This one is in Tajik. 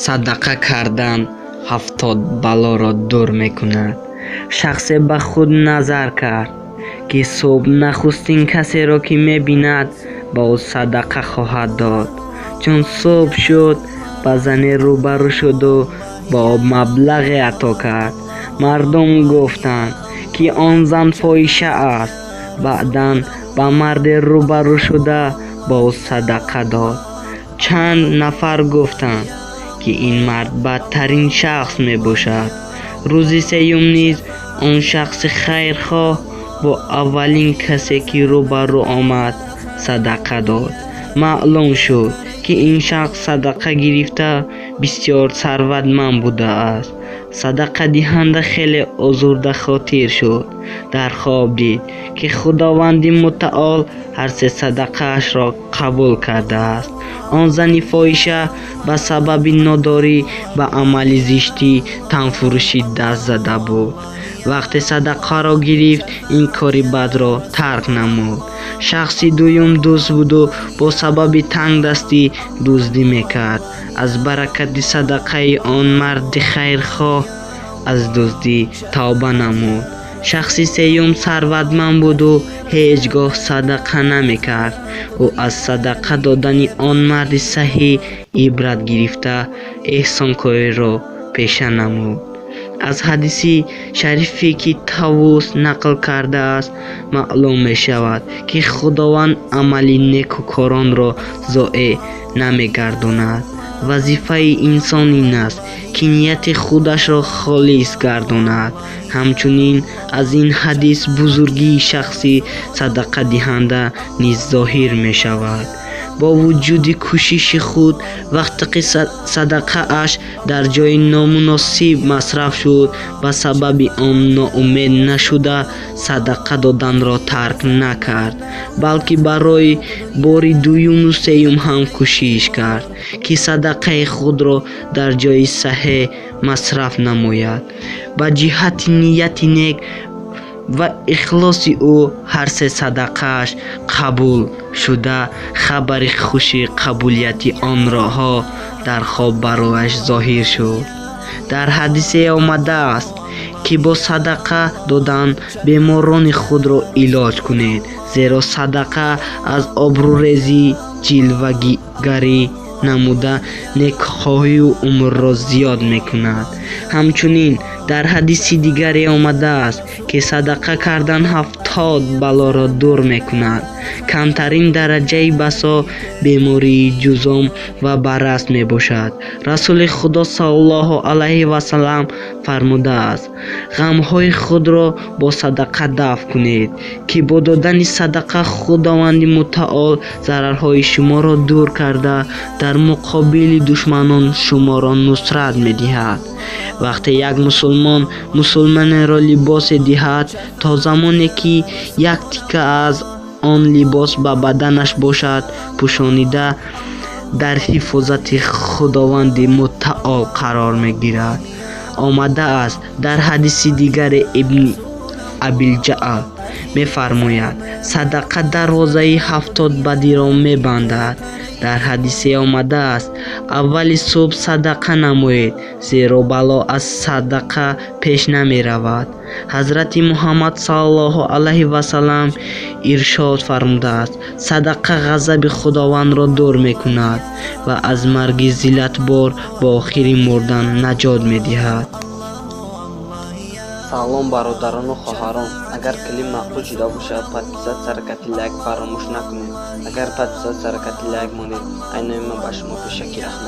Садақа кардан 70 балоро дур мекунад. Шахсе ба худ назар кард, ки субҳ нахустин касеро, ки мебинад, ба ӯ садақа хоҳад дод. Чун субҳ шуд, ба зане рӯбарӯ шуду ба ӯ маблағе ато кард. Мардум гуфтанд, ки он зан фоҳиша аст. Баъдан ба марде рӯбарӯ шуда, ба ӯ садақа дод. Чанд нафар гуфтанд, ки ин мард бадтарин шахс мебошад. Рӯзи сеюм низ он шахси хайрхоҳ бо аввалин касе, ки рӯбарӯ омад, садақа дод. Маълум шуд, ки ин шахс садақа гирифта бисёр сарватманд будааст. Садақадиҳанда хеле озурдахотир шуд. Дар хоб дид, ки Худованди Мутаол ҳар се садақаашро қабул кардааст. Он зани фоҳиша ба сабаби нодорӣ ба амали зишти танфурӯшӣ даст зада буд. Вақте садақаро гирифт, ин кори бадро тарк намуд. Шахси дуюм дузд буду бо сабаби тангдастӣ дуздӣ мекард. Аз баракати садақаи он марди хайрхоҳ аз дуздӣ тавба намуд. Шахси сеюм сарватманд буду ҳеҷ гоҳ садақа намекард. Ӯ аз садақа додани он марди саҳӣ ибрат гирифта, эҳсонкориро пеша намуд. Аз ҳадиси шарифе, ки Тавус нақл кардааст, маълум мешавад, ки Худованд амали некукоронро зоеъ намегардонад. Вазифаи инсон ин аст, ки нияти худашро холис гардонад. Ҳамчунин аз ин ҳадис бузургии шахси садақадиҳанда низ зоҳир мешавад. Бо вуҷуди кӯшиши худ, вақте ки садақааш дар ҷои номуносиб масраф шуд, ба сабаби он ноумед нашуда, садақа доданро тарк накард, балки барои бори дуюму сеюм ҳам кӯшиш кард, ки садақаи худро дар ҷои саҳеҳ масраф намояд. Ба ҷиҳати нияти нек ва ихлоси ӯ ҳар се садақааш қабул шуда, хабари хуши қабулияти онроҳо дар хоб барояш зоҳир шуд. Дар ҳадисе омадааст, ки бо садақа додан беморони худро илоҷ кунед, зеро садақа аз обрӯрезӣ ҷилвагарӣ намуда, некхоҳию умрро зиёд мекунад. Ҳамчунин дар ҳадиси дигаре омадааст, ки садақа кардан 70 балоро дур мекунад. Камтарин дараҷаи басо бемории ҷузом ва барас мебошад. Расули Худо саллаллоҳу алайҳи васаллам фармудааст: «Ғамҳои худро бо садақа дафъ кунед, ки бо додани садақа Худованди Мутаол зарарҳои шуморо дур карда, дар муқобили душманон шуморо нусрат медиҳад». Вақте як мусулмон мусулмонеро либосе диҳад, то замоне ки як тика аз он либос ба баданаш бошад пӯшонида, дар ҳифозати Худованди Мутаол қарор мегирад. Омадааст дар ҳадиси дигаре, Ибни Абилҷаъд мефармояд: «Садақа дарвозаи 70 бадиро мебандад». Дар ҳадисе омадааст: «Аввали субҳ садақа намоед, зеро бало аз садақа пеш намеравад». Ҳазрати Муҳаммад саллаллоҳу алайҳи васаллам иршод фармудааст: «Садақа ғазаби Худовандро дур мекунад ва аз марги зиллатбор бо охири мурдан наҷот медиҳад». Салом, бародарону хоҳарон! Агар клип маъқул шуда бошад, подписаться кати лайк фаромӯш накунед. Агар подписаться кати лайк монед, айнои ман ба шумо пешакӣ раҳмат.